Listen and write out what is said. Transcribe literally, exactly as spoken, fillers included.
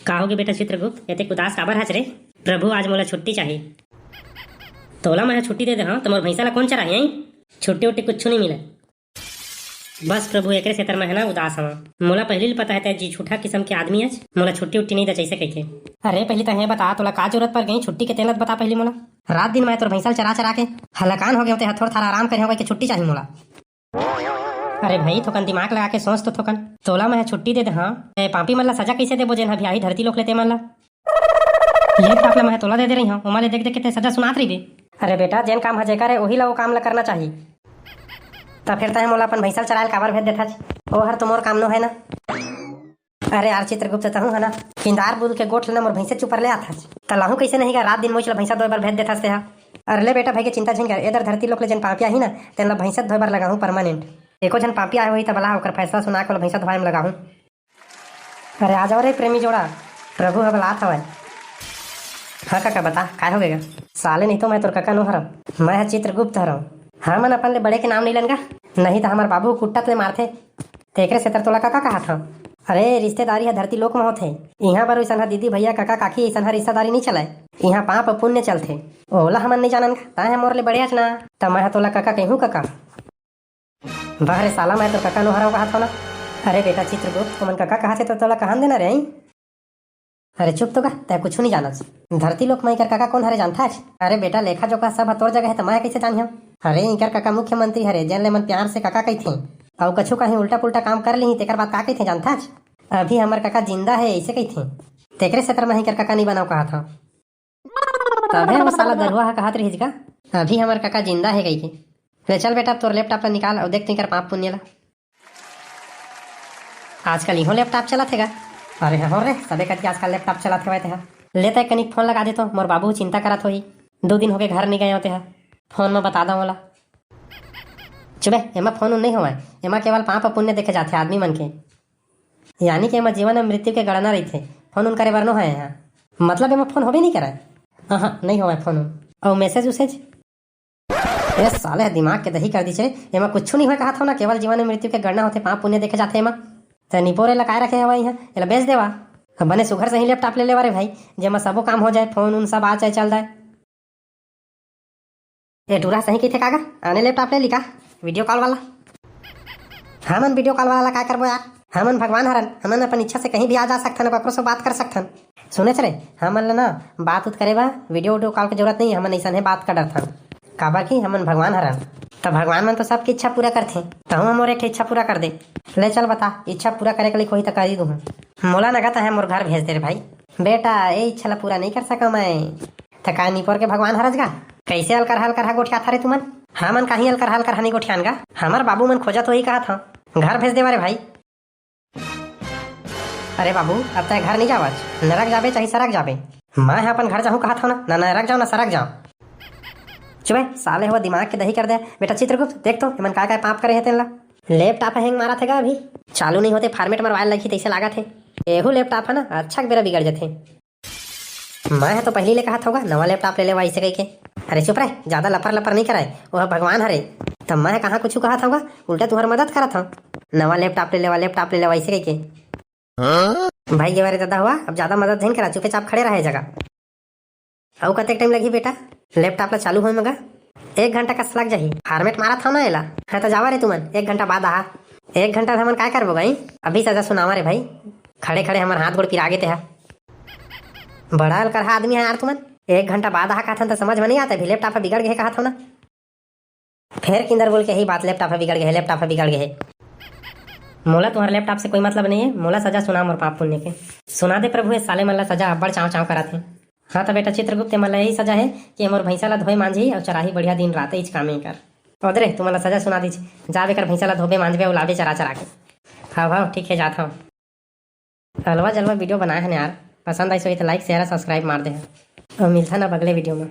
का होगे बेटा चित्रगुप्त, एतेक उदास काबर हस रे? प्रभु, आज मोला छुट्टी चाही। तोला मैं छुट्टी दे दे हंव, त मोर भैंसा ला कोन चराही, हैं? छुट्टी उट्टी कुछु नहीं मिले। बस प्रभु, एकरे सेती मैं ह ना उदास हवं। मोला पहिली ले पता हे, तैं जी झूठा किसम के आदमी हस, मोला छुट्टी उट्टी नहीं दे जैसे कहिके। अरे पहिली तैं हे बता, तोला का जरूरत पड़ गई छुट्टी के, तेला बता पहिली मोला। रात दिन मैं तोर भैंसा ल चरा चरा के हलाकान हो गए होते ह, थोड़ा थारा आराम करे हो के छुट्टी चाही मोला। अरे भाई, थोकन दिमाग लगा के सोच तो थोकन। तोला मैं ह छुट्टी दे दे हंव, ए पापी मन ला सजा कैसे देबो, जेन ह अभी आही धरती लोक ले ते मन ला? लैपटॉप ला मैं ह तोला दे दे रही हंव, ओमा ले देख देख के ते सजा सुनात रहिबे। अरे बेटा, जेन काम ह जेकर हे, ओही ला वो काम ला करना चाही। त फिर तैं मोला अपन भैंसा ल चराए ल काबर भेज देथस? ओ हर तो मोर काम नो हे ना। अरे यार चित्रगुप्त, तहूं ह ना किंदार बुल के गोठ ल ना मोर भैंसे चुपर ले आथस। त लाहूं कैसे नहीं गा, रात दिन मोच ल भैंसा दोय बर भेज देथस ते ह। अरे ले बेटा, भाई के चिंता झिन कर, एदर धरती लोक ले जेन पापिया ही ना, तेन ल भैंसा धोय बर लगाहूं परमानेंट। एको झन पापिया आए होही त बला ओकर फैसला सुना के ओला भैंसा धोए म लगाहूं। अरे आ जाओ रे प्रेमी जोड़ा, प्रभु ह बलात हवय। हाँ कका, बता, काय हो गया? साले नहीं तो मैं तोर कका नो हरव, मैं ह चित्रगुप्त हरव। हमन अपन ले बड़े के नाम नहीं लन गा, नहीं त हमर बाबू कुट्टत ले मारथे। तेकरे सेती तोला कका कहत हंव। अरे, रिश्तेदारी ह धरती लोक म होथे। इहां बर वइसन ह दीदी, भैया, कका, काकी, अइसन ह रिश्तेदारी नइ चलय। इहां पाप अउ पुण्य चलथे। ओला हमन नइ जानन का? तैं ह मोर ले बड़े अच ना, त मैं ह तोला कका कहिहूं कका। वाह रे साला, मैं तोर कका नोहर हंव कहत हंव ना। अरे बेटा चित्रगुप्त, ओमन कका कहत हे त तोला कहन देना रे, अई? अरे चुप तो गा, तैं कुछु नइ जानस। धरती लोक म इकर कका कोन हरे जानथस? अरे बेटा, लेखा जोखा सब ह तोर जगह हे त मैं कइसे जानिहंव? अरे इकर कका मुख्यमंत्री हरे, जेन ल एमन प्यार से कका कहिथे। अउ कछु कहीं उल्टा पुल्टा काम कर लिही तेकर बाद का कहिथे जानथस? अभी हमर कका जिंदा हे अइसे कहिथे। तेकरे सेती मैं इकर कका नइ बनाव कहत हंव। तभे वो साला दरुआ ह कहत रिहिस गा, अभी हमर कका जिंदा हे कहिके। ले चल बेटा, अब तोर लैपटॉप ला निकाल अउ देख तो इकर पाप पुण्य ला। आजकल इहो लैपटॉप चलत हे गा। अरे हाँ, हो रे, सबे कति आजकल लैपटॉप चलत हेवय तेहा। ले तैं कनिक फोन लगा दे तो, मोर बाबू चिंता करत होही। दू दिन होगे घर नइ गए हों तेहा। फोन म बता दंव ओला। चुबे, एमा फोन उन नइ होवय, एमा केवल पाप अउ पुण्य देखे जाथे आदमी मन के। यानी कि एमा जीवन अउ मृत्यु के गणना रहिथे। फोन उन करे बर नो हय एहा। मतलब एमा फोन होबे नइ करय। अहाँ, नइ होवय फोन उन। अउ मैसेज उसेज? ए साले ह दिमाग के दही कर दिस रे। एमा कुछु नइ होय कहत हंव ना, केवल जीवन अउ मृत्यु के गणना होथे, पाप पुण्य देखे जाथे एमा। त निपोरे ला काय रखे हवय इहां? एला बेच देवा। अब बने सुघर सही लैपटॉप ले लेवा रे भाई, जेमा सबो काम हो जाय, फोन उन सब आ जाय चल जाय। ए टूरा सही कहिथे का गा, आने लैपटॉप ले ली का, वीडियो कॉल वाला? हमन वीडियो कॉल वाला ला का करबो यार? हमन भगवान हरन, हमन अपन इच्छा से कहीं भी आ जा सकथन, ककरो से बात कर सकथन। सुनेच रे, हमन ल ना बात उत करे बर वीडियो उडियो कॉल के जरूरत नहीं, हमन अइसनहे बात कर डरथन। काबर कि हमन भगवान हरन। त भगवान मन तो सबके इच्छा पूरा करथे, तहूं ह मोर एक ठे इच्छा पूरा कर दे। ले चल बता, इच्छा पूरा करे के लइक होही त कर ही दूहूं। मोला नगद हे, मोर घर भेज दे रे भाई। बेटा, ए इच्छा ला पूरा नइ कर सकंव मैं। त का निपोर के भगवान हरस गा? कइसे अलकरहा अलकरहा गोठियाथा रे तुमन? हमन काहीं अलकरहा अलकरहा नइ गोठियान गा। हमर बाबू मन खोजत होही कहत हंव। घर भेज देवा रे भाई। अरे बाबू, अब तैं घर नइ जावच, नरक जाबे चाहे सरक जाबे। मैं ह अपन घर जाहूं कहत हंव ना, ना नरक जांव ना सरक जांव। चुबे, साले हो दिमाग के दही कर दे। बेटा चित्रगुप्त, देख तो एमन काय काय पाप करे हे तेन ला। लैपटॉप ह हैंग मारत हे गा अभी, चालू नइ होते, फॉर्मेट मरवाए लगही तइसे लागत हे। एहू लैपटॉप ह ना अच्छा के बेरा बिगड़ जथे। मैं ह तो पहिली ले कहत हंव गा, नवा लैपटॉप ले लेवा अइसे कहिके। अरे चुप रह, जादा लपर लपर नइ करय, ओह भगवान हरे। त मैं ह कहां कुछु कहत हंव गा, उल्टा तुंहर मदद करत हंव। नवा लैपटॉप ले लेवा, लैपटॉप ले लेवा अइसे कहिके। भाई गे रे ददा हो, अब जादा मदद झन करा, चुपेचाप खड़े रहे जगह। अउ कतेक टाइम लगही बेटा लैपटॉप ला चालू होए म गा? एक घंटा कस लग जाही, फॉर्मेट मारत हंव ना एला। हां त जावा रे तुमन, एक घंटा बाद आहा। एक घंटा हमन काय करबो गा? अभी सजा सुनावा रे भाई, खड़े खड़े हमर हाथ गोड़ पिरा गे तेहा। बड़ा अलकरहा आदमी हे यार तुमन। एक घंटा बाद आहा कहथन त समझ म नइ आत, अभी लैपटॉप ह बिगड़ गे हे कहत हंव ना। फेर किंदर बोल के ही बात, लैपटॉप ह बिगड़ गे हे, लैपटॉप ह बिगड़ गे हे। मोला तुंहर लैपटॉप से कोई मतलब नइ हे, मोला सजा सुना मोर पाप पुण्य के। सुना दे प्रभु, ए साले मन ला सजा अब्बड़ चांव चांव करत हे। हां त बेटा चित्रगुप्त, एमन ला यही सजा हे कि ए मोर भैंसा ला धोए मांजही अउ चराही बढ़िया दिन रात, एहीच काम हे एकर। ओ दे रे, तुमन ला सजा सुना दिस। जाबे कर भैंसा ला धोबे मांजबे अउ लाबे चरा चरा के। हव हव, ठीक हे, जात हंव। अलवा जलवा वीडियो बनाए हन यार, पसंद आइस होही त like, share, subscribe मार दे। अउ मिलथन अब अगले वीडियो म।